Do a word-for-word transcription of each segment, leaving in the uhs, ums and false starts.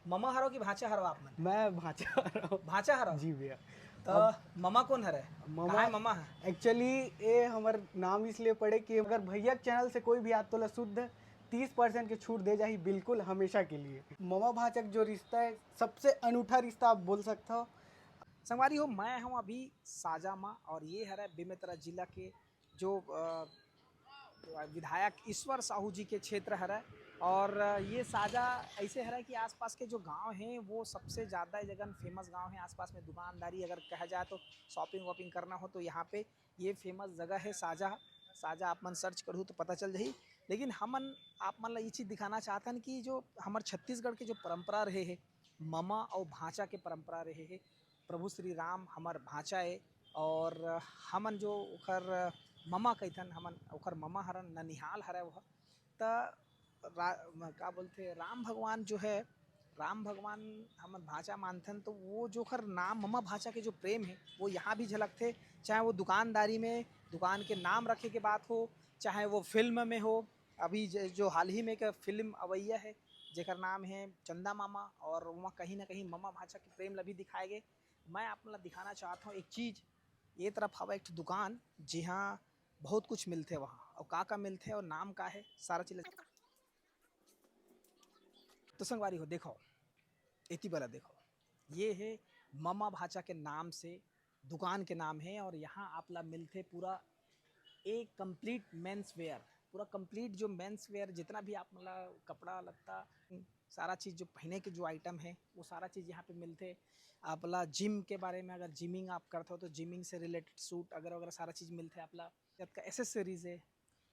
ममा हरो कि भांचा हरो आप मन? मैं भांचा हरो। भांचा हरो? जी भैया। तो ममा कौन हरे? ममा काहे ममा है? एक्चुअली ये हमर नाम इसलिए पड़े कि अगर भैया के चैनल से कोई भी आत तोला शुद्ध तीस परसेंट के छूट दे जाही, बिल्कुल हमेशा के लिए। ममा भांचा के जो रिश्ता है, सबसे अनूठा रिश्ता आप बोल सकते हो। संगवारी हो, मैं हूँ अभी साजा मा और ये हरे बेमेतरा जिला के जो अ, विधायक ईश्वर साहू जी के क्षेत्र हरे। और ये साजा ऐसे हरे कि आसपास के जो गांव हैं, वो सबसे ज़्यादा ये जगह फेमस गांव है। आसपास में दुकानदारी अगर कहा जाए तो, शॉपिंग वॉपिंग करना हो तो यहाँ पे ये फेमस जगह है साजा। साजा आप मन सर्च करू तो पता चल जाही। लेकिन हमन आप मन ला ये चीज़ दिखाना चाहतन कि जो हमर छत्तीसगढ़ के जो परंपरा रहे है, ममा और भांचा के परंपरा रहे है, प्रभु श्री राम हमर भांचा ए, और हमन जो ओकर ममा कहिथन, हमन ओकर ममा हरन, ननिहाल हरे वह। त रा-, म-, का बोलथे, राम भगवान जो है, राम भगवान हमन भांचा मानथन, तो वो जो ओकर नाम ममा भांचा के जो प्रेम है, वो यहाँ भी झलकथे। चाहे वो दुकानदारी में दुकान के नाम रखे के बात हो, चाहे वो फिल्म में हो। अभी ज-, जो हाल ही में एक फिल्म अवैया है, जेकर नाम है चंदा मामा, और वहाँ कहीं ना कहीं ममा भांचा के प्रेम ला भी दिखाए गए। मैं आप ला दिखाना चाहता हूँ एक चीज़। ये तरफ हवा एक ठो दुकान, जिहाँ बहुत कुछ मिलथे वहाँ, और का का मिलथे और नाम का है, सारा चीज़। तो संगवारी हो, देखो, एती वाला देखो, ये है ममा भांचा के नाम से दुकान के नाम है, और यहाँ आप ला मिलथे पूरा एक कंप्लीट मेंस वेयर, पूरा कंप्लीट जो मेंस वेयर, जितना भी आप मतलब कपड़ा लत्ता, सारा चीज़ जो पहने के जो आइटम है, वो सारा चीज़ यहाँ पे मिलथे। आप ला जिम के बारे में, अगर जिमिंग आप करते हो तो जिमिंग से रिलेटेड सूट अगर वगैरह सारा चीज़ मिलथे। आप ला का एसेसरीज है,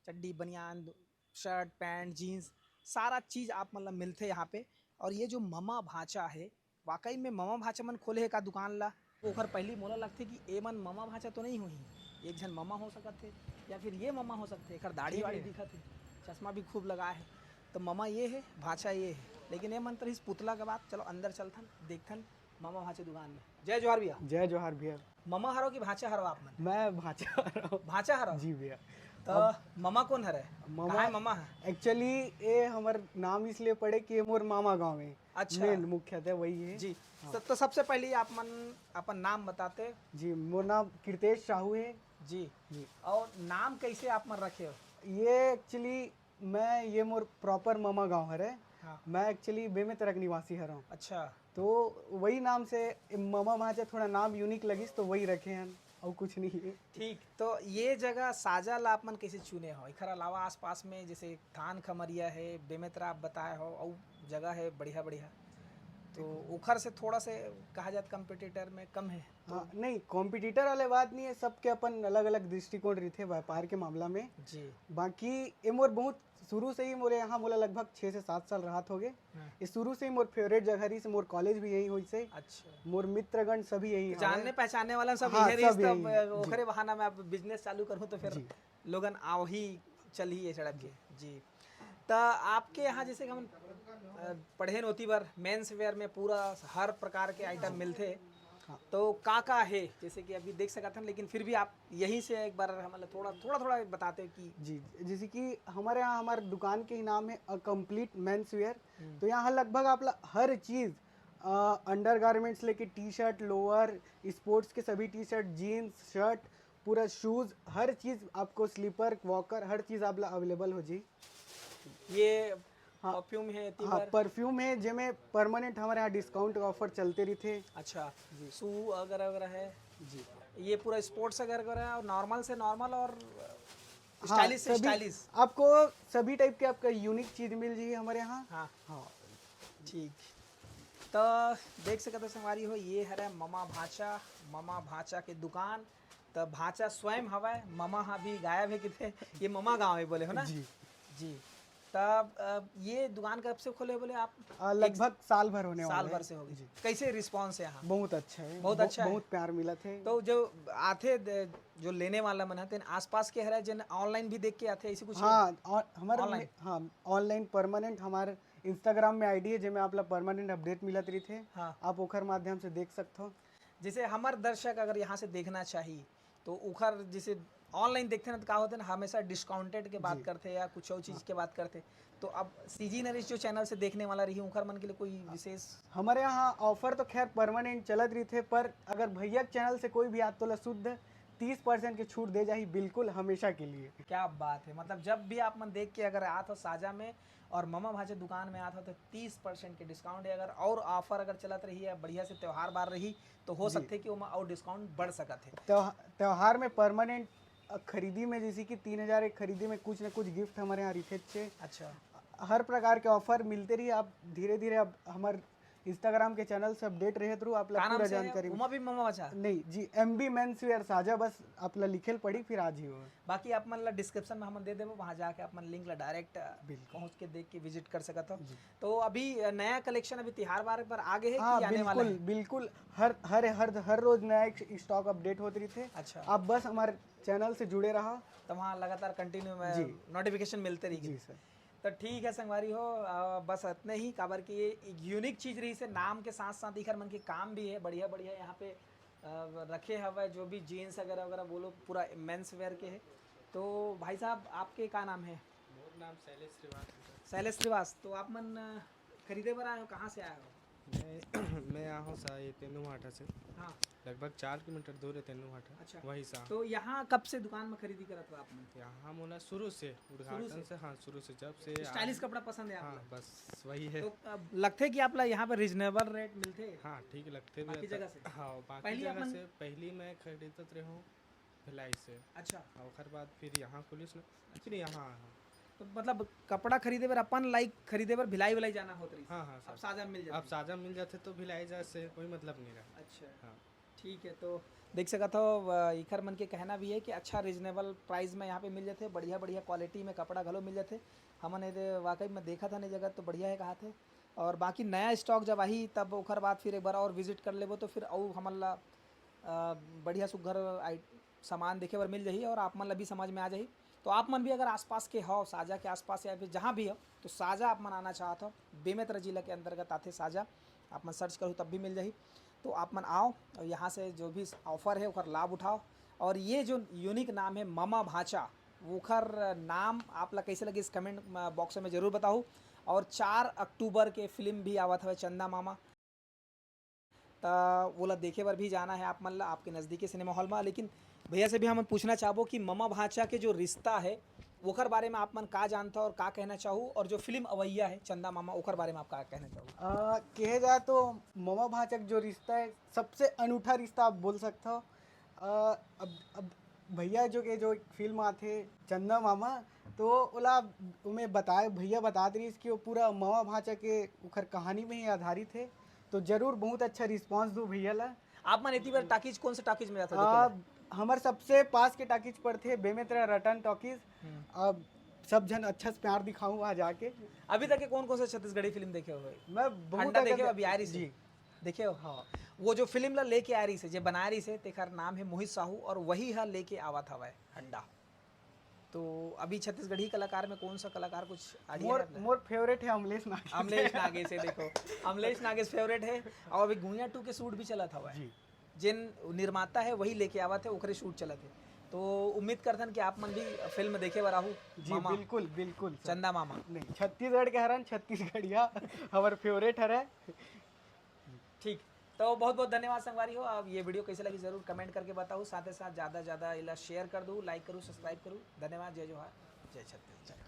चड्डी, बनियान, शर्ट, पैंट, जीन्स, सारा चीज़ आप मतलब मिलथे यहाँ पे। और ये जो ममा भांचा है, वाकई में ममा भांचा मन खोले हे का दुकान ला? ओखर पहली मोला लगथे कि ए मन ममा भांचा तो नहीं होही, एक झन ममा हो सकत हे, या फिर ये ममा हो सकथे, एखर दाढ़ी वाड़ी दिखत हे, चश्मा भी खूब लगाए हे। तो ममा ये है, भांचा ये है, लेकिन ये मन तो रहिस पुतला के बात। चलो अंदर चलथन, देखथन ममा भांचा दुकान में। जय जोहार भैया। जय जोहार भैया। ममा हरो कि भांचा हरो आप मन? मैं भांचा हरो। भांचा हरो? जी भैया। तो ममा कौन हरे? ममा काहे ममा है? एक्चुअली ये हमर नाम इसलिए पड़े कि ये मोर मामा गाँव है। अच्छा। मेन मुख्यतः वही है। जी। तो, तो सबसे पहले आप मन अपन नाम बताते। जी, मोर नाम कृतेश साहू है। जी। जी। और नाम कैसे आप मन रखे हो? ये एक्चुअली मैं, ये मोर प्रॉपर ममा गाँव हरे। हाँ। मैं एक्चुअली बेमेतरा के निवासी हरौं। अच्छा। तो वही नाम से ममा भांचा थोड़ा नाम यूनिक लगिस, तो वही रखे हन, और कुछ नहीं है। ठीक, तो ये जगह साजा ला आप मन कैसे चुने हो? एखर अलावा आसपास में जैसे थान खमरिया है, बेमेतरा आप बताए हो, और जगह है बढ़िया बढ़िया, तो ओखर से थोड़ा से कहा जात कंपटीटर में कम है तो? हाँ, नहीं, कॉम्पिटिटर वाले बात नहीं है, सबके अपन अलग अलग दृष्टिकोण रहिथे व्यापार के मामला में। जी। बाकी ये मोर बहुत शुरू से ही, मोरे यहाँ मोला लगभग छः से सात साल रहत होगे। हाँ। ये शुरू से ही मोर फेवरेट जगह रहिस, मोर कॉलेज भी यही होइस हे, अच्छा। मोर मित्रगण सभी यही हवे। जानने पहचानने वाला सब हाँ, इहे रहिस, सब तब यही है। जी। ओखरे बहाना में आप बिजनेस चालू करहूँ तो फिर जी। लोगन आवही चलही ये सड़क के। जी। त आपके यहाँ जैसे कि हमन अ, पढ़ेन ओती बर मेंस वेयर में पूरा हर प्रकार के आइटम मिलथे, हाँ। तो का का है, जैसे कि अभी देख सकत हन, लेकिन फिर भी आप यहीं से एक बार हमन ला थोड़ा थोड़ा थोड़ा बताते कि जी, जैसे कि हमारे यहाँ, हमारे दुकान के ही नाम है अ कंप्लीट मेंस वेयर। हम्म। तो यहाँ लगभग आप ला हर चीज़, अंडर गारमेंट्स लेके टी शर्ट, लोअर, स्पोर्ट्स के सभी टी शर्ट, जीन्स, शर्ट, पूरा शूज़, हर चीज़ आपको, स्लीपर, वॉकर, हर चीज़ आप ला अवेलेबल हो जी। ये हाँ। परफ्यूम है, एती हाँ, बर। परफ्यूम है, जेमे परमानेंट हमारे यहाँ डिस्काउंट ऑफर चलते रहिथे। अच्छा। जी। शू वगैरह वगैरह है। जी। ये पूरा स्पोर्ट्स वगैरह वगैरह है और नॉर्मल से नॉर्मल और हाँ, स्टाइलिश से सभी, स्टाइलिश। आपको सभी टाइप के आपका यूनिक चीज़ मिल जाएगी हमारे यहाँ। हाँ। हाँ। ठीक। तो देख सकत हो संगवारी हो, ये हरे ममा भांचा, ममा भांचा के दुकान। तो भांचा स्वयं हवय, ममा हा भी गायब है किथे। ये ममा गांव है बोले हो ना? जी। जी। तब अ, ये दुकान कब से खोले बोले आप? आ, लगभग साल भर होने वाला साल है। भर से हो गई। जी। कैसे रिस्पॉन्स है यहाँ? बहुत अच्छा है। बहुत बहु- अच्छा है। बहुत प्यार मिला थे। तो जो आथे द-, जो लेने वाला मन है, तेन आसपास के हरे, जन ऑनलाइन भी देख के आथे, ऐसे कुछ है? हाँ, और हमारे ऑनलाइन? में- हाँ, ऑनलाइन परमानेंट हमारे इंस्टाग्राम में आईडी है, जेमे आप ला परमानेंट अपडेट मिलत रहिथे। हाँ। आप ओखर माध्यम से देख सकते हो। जैसे हमार दर्शक अगर यहाँ से देखना चाहिए तो उखर जैसे ऑनलाइन देखते ना तो का होते ना, हमेशा डिस्काउंटेड के बात जी। करते या कुछ और चीज़ के बात करते। तो अब सीजी नरेश जो चैनल से देखने वाला रही, उनकर मन के लिए कोई विशेष? हमारे यहाँ ऑफर तो खैर परमानेंट चलत रहिथे, पर अगर भैया के चैनल से कोई भी आत, तोला शुद्ध तीस परसेंट के छूट दे जाही, बिल्कुल हमेशा के लिए। क्या बात है, मतलब जब भी आप मन देख के अगर आत हो साजा में और ममा भांचा दुकान में आत हो तो तीस परसेंट के डिस्काउंट है। अगर और ऑफर अगर चलत रही है, बढ़िया से त्यौहार बार रही, तो हो सकथे कि ओमा और डिस्काउंट बढ़ सकत है। त्यौहा-, त्यौहार में परमानेंट खरीदी में, जैसे कि तीन हजार एक खरीदी में कुछ ना कुछ गिफ्ट हमारे यहाँ रहिथे। अच्छा, हर प्रकार के ऑफर मिलते रही। आप धीरे धीरे अब हमार इंस्टाग्राम के चैनल से अपडेट रहत रहू, आप ला का नाम पूरा से है? जानकारी मिल- उमा भी ममा भांचा? नहीं जी, एम बी मेंस वेयर साजा, बस आप ला लिखे ल पड़ी, फिर आज ही हो। बाकी आप मन ला डिस्क्रिप्शन में हमन दे देबो, वहाँ जाके आप मन लिंक ला डायरेक्ट बिल्कुल। पहुँच के देख के विजिट कर सकत हो। जी। तो अभी नया कलेक्शन अभी तिहार बार पर आ गए है हाँ, कि आने वाला बिल्कुल है? बिल्कुल। हर हर हर हर रोज नया एक स्टॉक अपडेट होत रहिथे। अच्छा, आप बस हमारे चैनल से जुड़े रहा। तो वहाँ लगातार कंटिन्यू जी। में नोटिफिकेशन मिलते रही। जी सर। तो ठीक है संगवारी हो, अ, बस इतने ही, काबर कि ये एक यूनिक चीज रही से नाम के साथ साथ इखर मन के काम भी है बढ़िया बढ़िया। यहाँ पे अ, रखे हवय जो भी जीन्स वगैरह वगैरह बोलो, पूरा मेंस वेयर के है। तो भाई साहब, आपके का नाम है? मोर नाम शैलेश श्रीवास है सर। शैलेश श्रीवास। तो आप मन अ, खरीदे बर आए हो, कहाँ से आए हो? मैं मैं आया हूँ सर, ये तेंदूभाटा से। हाँ। लगभग चार किलोमीटर दूर है तेंदूभाटा। अच्छा। वही सर। तो यहाँ कब से दुकान में खरीदी करत हो आप मन? यहाँ मोला शुरू से उद्घाटन से? से, हाँ, शुरू से, जब से स्टाइलिश आए- कपड़ा पसंद है आप हाँ, ला? बस वही है। तो अब लगथे कि आप ला यहाँ पे रीजनेबल रेट मिलथे? हाँ, ठीक लगथे भी बाकी रहता। जगह से? हाँ, बाकी पहली आप जगह मन- से पहली मैं खरीदत रहूँ भिलाई से। अच्छा। हाँ, ओकर बाद फिर यहाँ खुलिस ना, फिर यहाँ आया हूँ। तो मतलब कपड़ा खरीदे बर अपन लाइक खरीदे बर भिलाई विलाई जाना होत रही? हाँ, हाँ, सर। अब साजा मिल अब जाथे? साजा मिल जाथे तो भिलाई जाए से कोई मतलब नहीं रहा। अच्छा। हाँ। ठीक है, तो देख सकत हो, अ, इखर मन के कहना भी है कि अच्छा रीजनेबल प्राइस में यहाँ पे मिल जाथे, बढ़िया बढ़िया क्वालिटी में कपड़ा घलो मिल जाथे। हमन एदे वाकई में देखत हन ए जगह तो बढ़िया है कहा थे। और बाकी नया स्टॉक जब आही तब ओखर बाद फिर एक बार और विजिट कर लेबो तो फिर अउ हमन ला अ, बढ़िया सुग्घर आइ-, सामान देखे बर मिल जाही और आप मन ला भी समझ में आ जाही। तो आप मन भी अगर आसपास के हो, साजा के आसपास या फिर जहाँ भी हो, तो साजा आप मन आना चाहत हो, बेमेतरा जिला के अंतर्गत आथे साजा, आप मन सर्च करू तब भी मिल जाही। तो आप मन आओ और यहाँ से जो भी ऑफर है ओकर लाभ उठाओ। और ये जो यूनिक नाम है ममा भांचा, ओखर नाम आप ला कैसे लगिस कमेंट बॉक्स में जरूर बताओ। और चार अक्टूबर के फिल्म भी आवत हवे चंदा मामा, त ओला देखे बर भी जाना है आप मन ला आपके नजदीकी सिनेमा हॉल में। लेकिन भैया से भी हम पूछना चाहबो कि ममा भांचा के जो रिश्ता है ओकर बारे में आप मन का जानता और का कहना चाहू, और जो फिल्म अवैया है चंदा मामा ओकर बारे में आप का कहना चाहू? आ, कहे जाए तो ममा भांचा के जो रिश्ता है, सबसे अनूठा रिश्ता आप बोल सकते हो। आ, अब अब भैया जो के जो एक फिल्म आथे चंदा मामा, तो ओला उमे बताए, भैया बतात रहिस कि वो पूरा ममा भांचा के उखर कहानी में ही आधारित है। तो जरूर बहुत अच्छा रिस्पांस दू भैया ला। आप मन एती बार टाकीज, कौन से टाकीज में जाता आ, देखे? हमर सबसे पास के टाकीज पड़थे बेमेतरा रटन टॉकीज। हम्म। अब सब झन अच्छा से प्यार दिखाऊं वहाँ जाके। अभी तक के कौन कौन से छत्तीसगढ़ी फिल्म देखे हुए? मैं बहुत अंडा अगर- देखे हो, अभी आ रही से? जी। देखे हो? हाँ। वो जो फिल्म ला लेके आ रही से, जे बना रही से, तेखर नाम है मोहित साहू और वही हा लेके आवत हवय अंडा। तो अभी छत्तीसगढ़ी कलाकार में कौन सा कलाकार कुछ आइडिया मोर है? मोर फेवरेट है अमलेश नागेश। अमलेश नागेश है, देखो, अमलेश नागेश फेवरेट है। और अभी गुइया टू के शूट भी चलत हवय। जी। जिन निर्माता है वही लेके आवत है, ओकरे शूट चलत है। तो उम्मीद करथन कि आप मन भी फिल्म देखे बर आहू। जी, मामा, बिल्कुल बिल्कुल सर। चंदा मामा। नहीं, छत्तीसगढ़ के हरन, छत्तीसगढ़िया हमर फेवरेट हरे। ठीक, तो बहुत बहुत धन्यवाद संगवारी हो। अब ये वीडियो कैसे लगी जरूर कमेंट करके बताओ, साथ ही साथ ज़्यादा से ज़्यादा इला शेयर कर दो, लाइक करो, सब्सक्राइब करो। धन्यवाद, जय जोहार, जय छत्तीसगढ़।